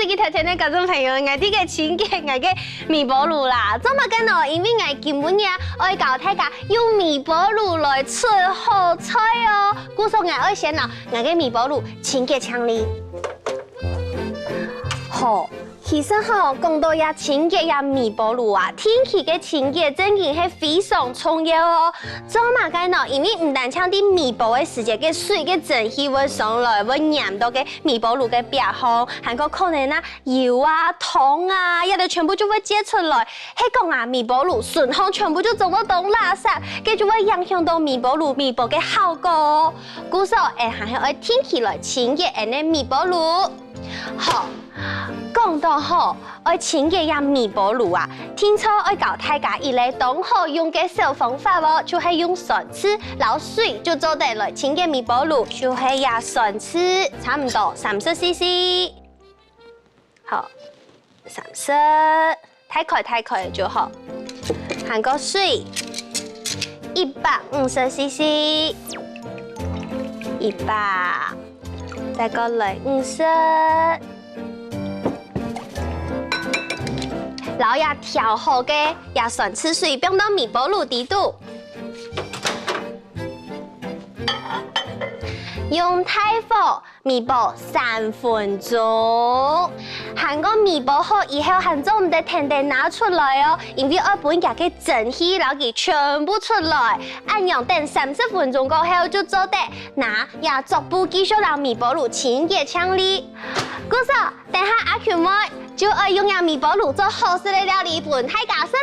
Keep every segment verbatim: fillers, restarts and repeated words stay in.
自己頭前个觀眾朋友，𠊎這个清潔𠊎个微波爐啦，做麼个呢？因為𠊎今晡日愛教大家用微波爐來出好菜哦。故所𠊎愛先拿𠊎个微波爐清潔淨俐。好，其實吼，講到這清潔這微波爐啊，定期个清潔正經係非常重要哦。做麼个呢？因為毋單淨在微波个時節，个水个蒸氣會上來，會黏到个微波爐个壁項，還過可能啊， 油啊、湯啊，這兜全部就會借出來。係講啊，微波爐脣項全部就做到當垃圾，該就會影響到微波爐微波个效果哦。故所，𠊎還係愛定期來清潔𠊎个微波爐。好，講到吼，愛清潔這微波爐啊，定著愛教大家一個當好用个小方法哦，就係用酸醋摎水就做得來清潔微波爐，就係這酸醋，差毋多三十C C。 好，三十，大概大概就好。還過水，一百五十C C，一百，再過來五十。摎這調好个這酸醋水放到微波爐底肚，用大火 微波三分鐘。還過微波好以後，還做毋得定定拿出來哦，因為愛分佢个蒸氣摎佢全部出來。恁樣等三十分鐘過後，就做得拿這桌布繼續摎微波爐清潔淨俐。故所，等下阿Q妹就愛用這微波爐做好食个料理分大家食囉。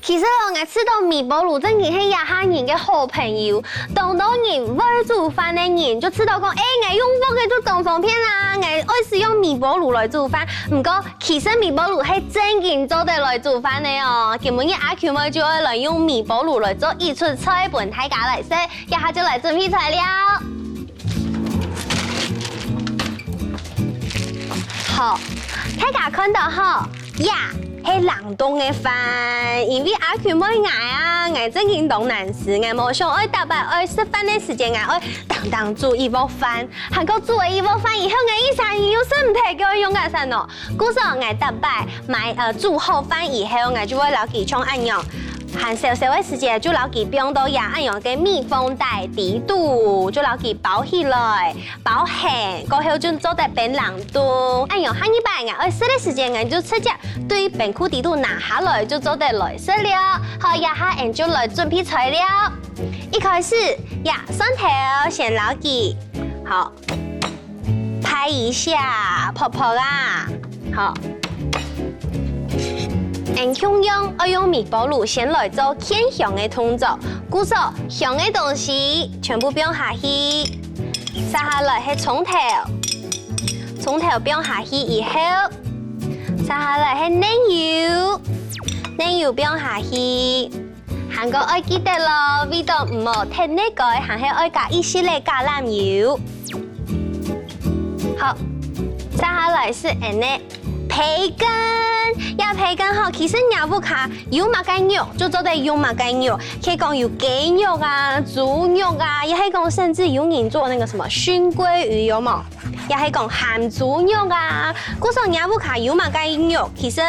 其實哦，𠊎試著微波爐正經係這下人个好朋友。當多人會煮飯个人就試著講：「欸，𠊎用鑊个就當方便啦，𠊎愛使用微波爐來煮飯。」毋過， 其實微波爐係正經做得來煮飯个哦。今晡日阿Q妹就愛來用微波爐來做一出菜分大家來食，這下就來準備材料。好，大家看著吼，這係冷凍个飯，因為阿Q妹𠊎啊，𠊎正經當懶尸，𠊎無想愛逐擺愛食飯个時節，𠊎愛當當煮一鑊飯。 還過煮了一鑊飯以後，𠊎一儕人又食毋忒，該愛仰結煞呢？故所𠊎逐擺買，呃，煮好飯以後，𠊎就會摎佢像恁樣，還燒燒个時節就摎佢放到這恁樣个密封袋底肚，就摎佢包起來，包緪，過後就做得冰冷凍。恁樣下二擺𠊎愛食个時節，𠊎就直接對冰庫底肚拿下來，就做得來食了。好，這下𠊎就來準備材料。一開始，這蒜頭先摎佢，好， 拍一下，薄薄啊。好，𠊎共樣愛用微波爐先來做掞香个動作，故所香个東西全部放下去。續下來係蔥頭，蔥頭放下去以後，續下來係奶油，奶油放下去。 還過愛記得囉，為著毋好忒膩胲，還係愛加一息仔橄欖油。好，續下來係恁仔，培根。這培根吼，其實若屋下有麼个肉，就做得用麼个肉，可以講有雞肉啊、豬肉啊，也係講甚至有人做那個什麼燻鮭魚，有無？也係講鹹豬肉啊。故所若屋下有麼个肉，其實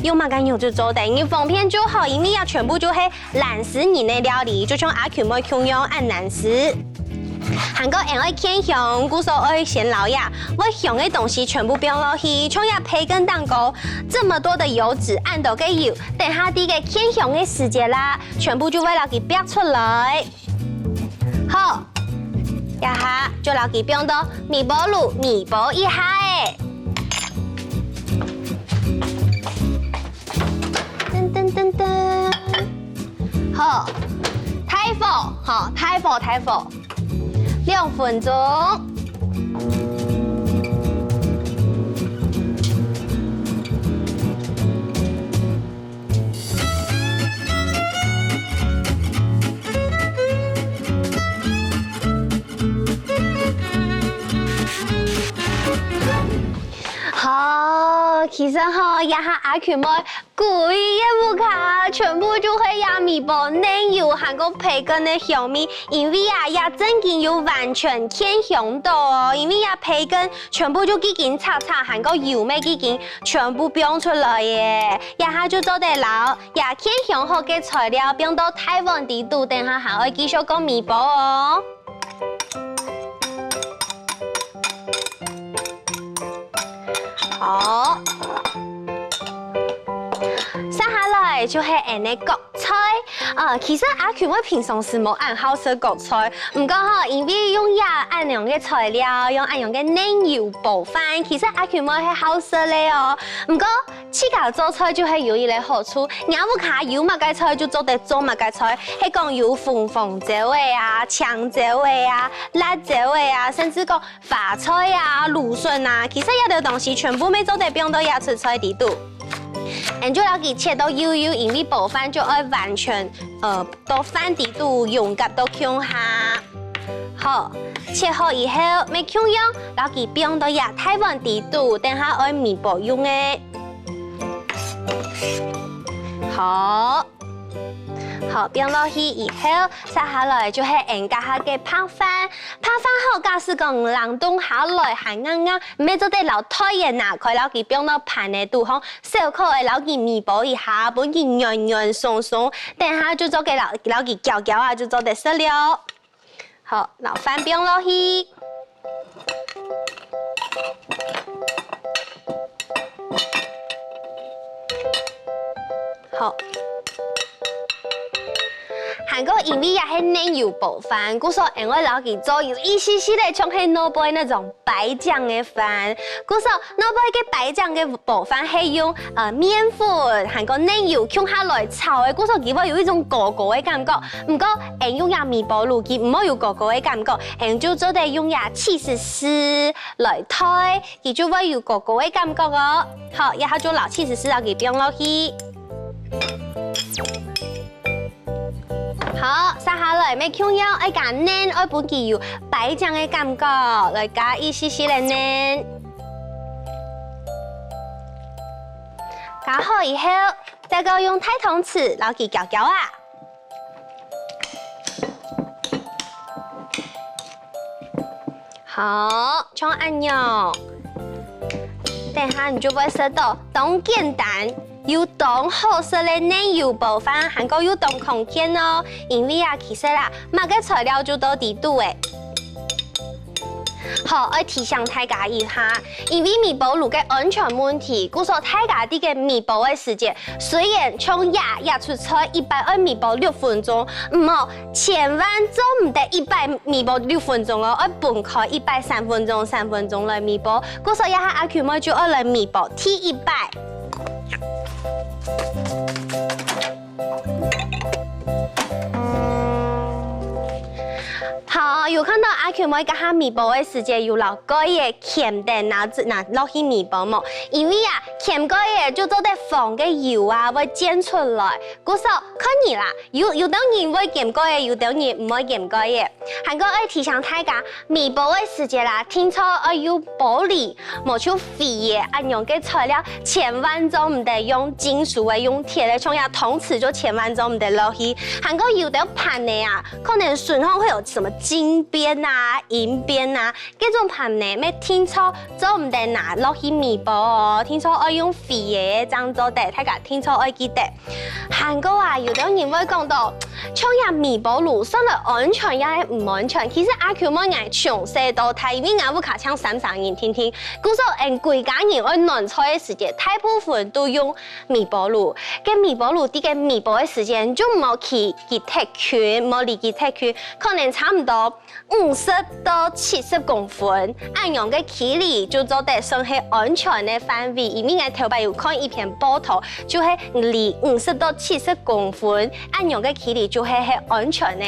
用麼个肉就做得，你方便就好，因為這全部就係 懶尸人个料理，就像阿Q妹共樣恁懶尸。還過𠊎愛掞香，故所愛先摎這會香个東西全部放落去，像這培根當中，這麼多的油脂，恁多个油，等下在該掞香个時節啦，全部就會摎佢煏出來。好，這下就摎佢放到微波爐微波一下仔。 噔噔噔噔。好，大火，好，大火，大火，兩分鐘。好，其實吼，這下阿群妹歸个屋下全部就係這米堡奶油還過培根个香味，因為啊，這正經有完全掔香到哦，因為這培根全部就既經炒炒，還過油乜既經全部放出來耶，這下就做得摎這掔香好个材料放到大碗底肚，等下還愛繼續過米堡哦。 好，接下來就係𠊎个角菜。呃，其實阿群妹平常時無恁好食角菜，毋過吼，因為用這恁樣个材料，用恁樣个奶油包飯，其實阿群妹係好食个哦。毋過自家做菜就係有一個好處，若屋下有麼个菜就做得做麼个菜，係講有紅紅椒个啊、青椒个啊、辣椒个啊，甚至講 花菜啊、蘆筍啊，其實這兜東西全部乜做得放到這出菜底肚。𠊎就摎佢切到幼幼，因為包飯就愛完全，呃，到飯底肚融合到共下。好，切好以後，乜共樣摎佢放到這大碗底肚，等下愛米堡用个。好， 好，放落去以後，接下來就係𠊎這下个白飯。白飯吼，假使講冷凍下來還硬硬，乜做得摎袋仔拿開，摎佢放到盤仔肚項，小可仔摎佢米堡一下，分佢軟軟鬆鬆，等下就做得摎，摎佢攪攪啊，就做得食了。 好，摎飯放落去。好。還過因為這係奶油包飯，故所𠊎會摎佢做有一息息仔像係外背該種 白醬个飯。故所外背个白醬个包飯係用，呃，麵粉還過奶油共下來炒个，故所佢會有一種膏膏个感覺。毋過，𠊎用這米堡爐，佢毋會有膏膏个感覺，𠊎就做得用這起司絲來代，佢就會有膏膏个感覺哦。好，這下就摎起司絲摎佢放落去。 好，接下來乜共樣愛加奶，愛分佢有白醬个感覺，來加一息息个奶。加好以後，再過用大湯匙摎佢攪攪啊。 好，像恁樣。等下你就會食到當簡單，又當好食个奶油包飯，還過又當康健哦。因為啊，其實啊，麼个材料就到底肚欸。好，愛提醒大家一下，因為米堡爐个安全問題，故所大家在个米堡个時節，雖然像這，這出菜一擺愛米堡六分鐘，毋好 千萬做毋得一擺米堡六分鐘哦，愛分開一擺三分鐘、三分鐘來米堡。故所這下阿Q妹就愛來米堡第一擺。好，有看到阿Q妹這下米堡个時節有摎蓋仔掔等拿拿落去米堡無？因為啊，掔蓋仔就做得防該油啊會濺出來。故所看你啦， 有有兜人會掔蓋仔，有兜人毋會掔蓋仔。還過愛提醒大家，米堡个時節啦，定著愛用玻璃，無就瓷个恁樣个材料，千萬做毋得用金屬个、用鐵个，像這湯匙就千萬做毋得落去。還過有兜盤仔啊，可能脣項會有什麼金邊啊、銀邊啊， 該種盤仔乜定著做毋得拿落去米堡哦，定著愛用瓷个正做得，大家定著愛記得。還過啊，有兜人會講到，像這米堡爐算來安全也毋安全，其實阿Q妹𠊎從細到大，因為𠊎屋下淨三儕人定定，故所𠊎歸家人愛暖菜个時節，大部分都用米堡爐。該米堡爐在該米堡个時節，就毋好去佢忒近，毋好離佢忒近，可能差毋多 五十到七十公分，恁樣个距離就做得算係安全个範圍，因為𠊎頭擺有看一篇報導，就係離五十到七十公分，恁樣个距離就係係安全个。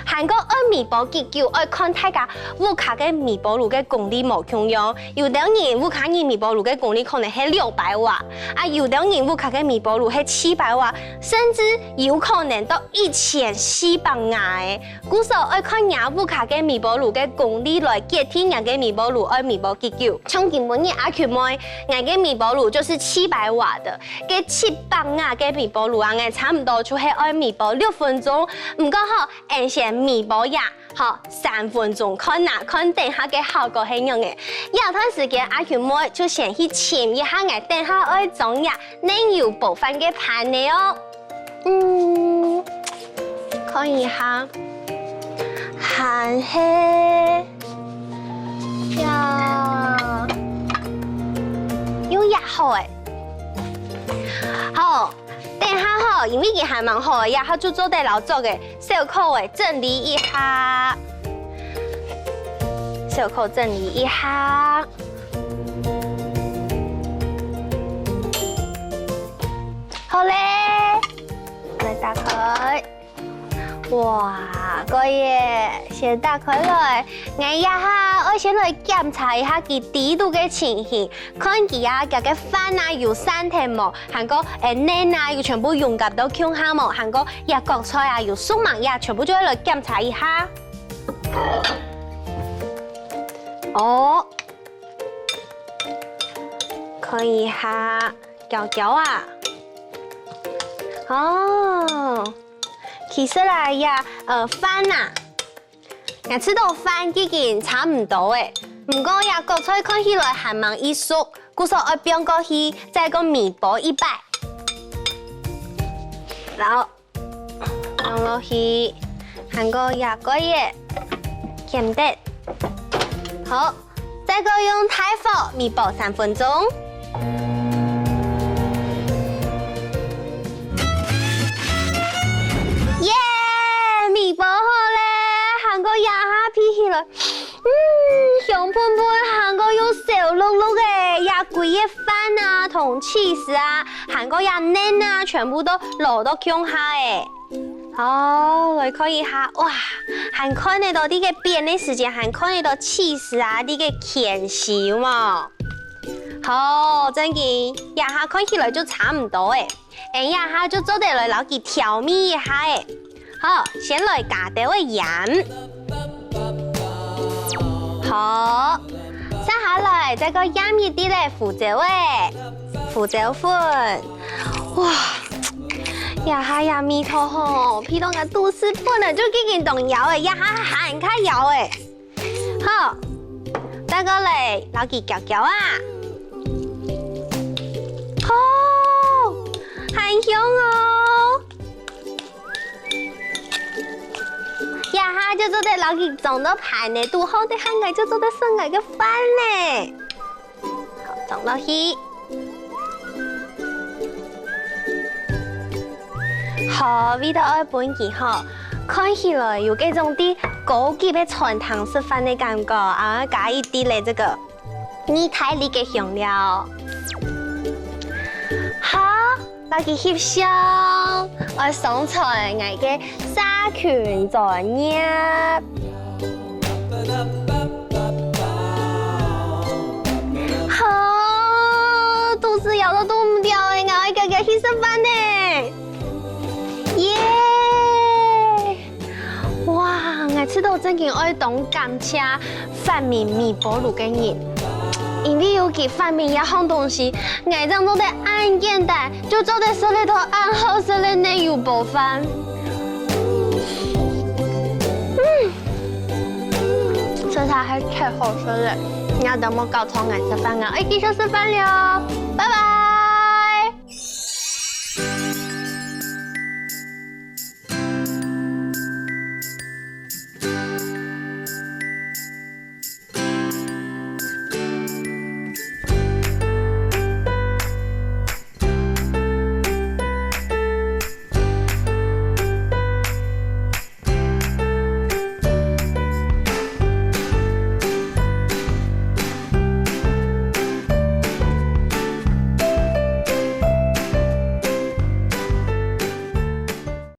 還過愛米堡幾久，愛看大家屋下个米堡爐个功率無共樣，有兜人屋下个米堡爐个功率可能係六百瓦，啊有兜人屋下个米堡爐係七百瓦，甚至有可能到一千四百瓦个。 故所愛看若拿屋下个微波爐个功率來決定𠊎个微波爐愛微波幾久。像今晡日阿群妹，𠊎个微波爐就係七百瓦个，該七百瓦个微波爐啊，𠊎差毋多就係愛微波六分鐘。毋過吼，𠊎先微波一下，吼，三分鐘，看啊，看等下个效果係仰仔。這段時間阿群妹就先去尋一下𠊎等下愛裝這奶油包飯个盤仔哦。 嗯，看一下，還係呀，有這好欸。好，等下吼，因為佢還吂好欸，這下就做得摎桌仔小可仔整理一下，小可整理一下。 好咧，來打開。哇，可以耶，先打開來。𠊎這下愛先來檢查一下佢底肚个情形，看佢啊，佢个飯啊有散忒無，還過，欸，奶啊有全部融合到共下無，還過這角菜啊有熟吂，這全部就愛來檢查一下。哦， 看一下，攪攪啊。哦，其實啊，這，呃，飯啊，𠊎試著飯已經差毋多欸，毋過這角菜看起來還吂異熟，故所愛放過去，再過微波一擺。然後 放落去，還過這蓋仔，撿得。好，再過用大火微波三分鐘。耶，微波好咧，還過這下鼻起來， 嗯，香噴噴，還過又燒熝熝个，這歸个飯啊，同cheese啊，還過這奶啊，全部都摎到共下欸。哦，來看一下，哇，還看得著這個邊个時節，還看得著cheese啊，這個牽手嘛。好，正經，這下看起來就差毋多欸。 𠊎這下就做得來摎佢調味一下欸。好，先來加兜仔鹽。好，續下來再過掞一滴仔胡椒仔、胡椒粉。哇，這下這味道吼，鼻到𠊎肚屎本來就已經當枵欸，這下還較枵欸。 好，再過來摎佢攪攪啊。哦，還香哦！這下就做得摎佢裝到盤仔肚，好，等下𠊎就做得食𠊎个飯咧。 好，裝落去。好，味道愛分佢吼，看起來有該種在高級个餐廳食飯个感覺啊！加一滴仔這個義大利个香料。好， 摎佢翕相，愛上傳𠊎个社群專頁。好，肚屎枵到堵毋著欸，𠊎愛遽遽去食飯呢。耶！ 哇，𠊎試著正經愛當感謝發明微波爐个人，因為有佢發明這項東西，𠊎正做得恁簡單，就做得食得著恁好食个奶油包飯。嗯，實在係太好食了！你等莫搞錯，𠊎食飯啊，愛繼續食飯了，拜拜。